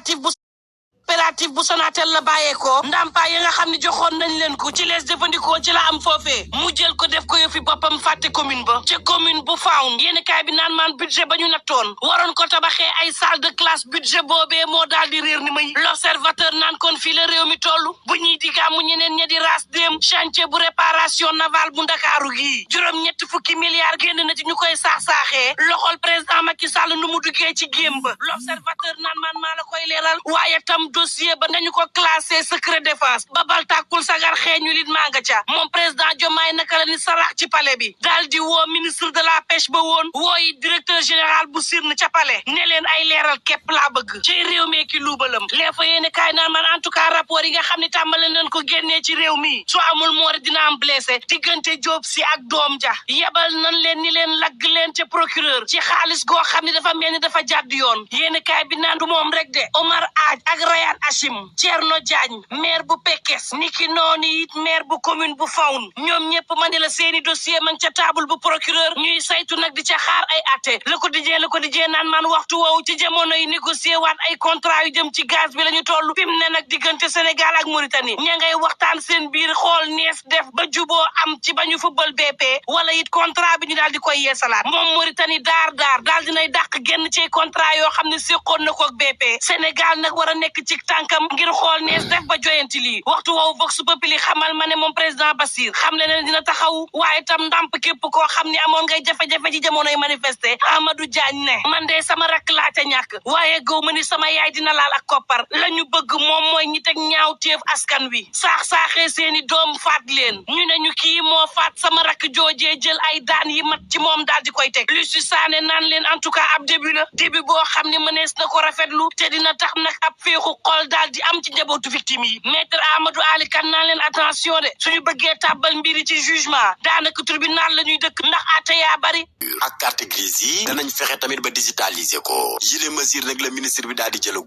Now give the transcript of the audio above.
coopérative bu Sonatel la bàyyeekoo ndàmpaay yi nga xam ne joxoon nañ leen ko ci lees jëfandikoo ci la am foofee mu jël ko def ko yëfi boppam fàtte commune ba ca commune bu Fawn yéeni kaay bi naan maan budget ba ñu nattoon waroon ko tabaxee ay salle de classe budget boobee moo daal di réer ni may l'observateur naan kon fii la réew mi toll bu ñuy di gàmmu ñeneen ña di raas dem chantier bu réparation navale bu ndakaaru gii juróom-ñetti fukki milliards génn na ci ñu koy saax-saaxee loxol président Macky Sall nu mu duggee ci géem ba l'observateur naan maan maa la koy leeral waaye tam dossier ba nañu ko classé secret défense babal tàkkul sagar xeeñu lit maa nga ca moom président Diomaye naka la ni sarax ci palais bi daal di woo ministre de la pêche ba woon wooyi directeur général bu sirn ca palais ne leen ay leeral képp laa bëgg ci réew mi ki luubalam lee fa yéene kaay naan man en tout cas rapport yi nga xam ne tàmbale nañ ko génnee ci réew mi su amul moori dina am blessé diggante Diop si ak doom ja yebal nañ leen ni leen lagg leen ca procureur ci xaalis goo xam ne dafa mel ni dafa jàdd yoon yéene kaay bi naan du moom rek de Omar Aaj ak Rayane Achim Thierno Diagne maire bu Pekes niki noonu it maire bu commune bu Fawn ñoom ñëpp ma ne la seeni dossier man ca table bu procureur ñuy saytu nag di ca xaar ay atte Le Quotidien naan man waxtu woowu ci jamono yi négocier waat ay contrat yu jëm ci gaz bi la ñu toll fi mu ne nag diggante Sénégal ak Mauritanie ña ngay waxtaan seen biir xool nees def ba juboo am ci ba ñu football BP wala it contrat bi ñu daal di koy yeesalaat moom Mauritanie daal dinay dàq génn ci contrat yoo xam ne séqoon na ko ak BP Sénégal nag war a nekk ci tànkam ngir xool nees def ba joyanti lii waxtu woowu Vox Populi xamal ma ne moom président Bassir xam le ne dina taxaw waaye tam ndàmp képp koo xam ne amoon ngay jafe-jafe ci jamonoy manifester Amadou Diagne ne man de sama rakk laa ca ñàkk waaye gaw ma ni sama yaay dina laal ak koppar la ñu bëgg moom mooy ñi teg ñaaw téef askan wi saaxee seeni doom faat leen ñu ne ñu kii moo faat sama rakk joojee jël ay daan yi mat ci moom daal di koy teg lu si saane naan leen en tout cas ab début la début boo xam ne mënees na ko rafetlu te dina tax nag ab féexu xol daal di am ci njabootu victime yi maître Amadou Ali Kane naan leen attention de suñu bëggee tàbbal mbiri ci jugement daanaka tribunal la ñuy dëkk ndax atte yaa bari ak carte grise yi danañ fexe tamit ba digitaliser ko yile mesure nag la ministre bi daal di jël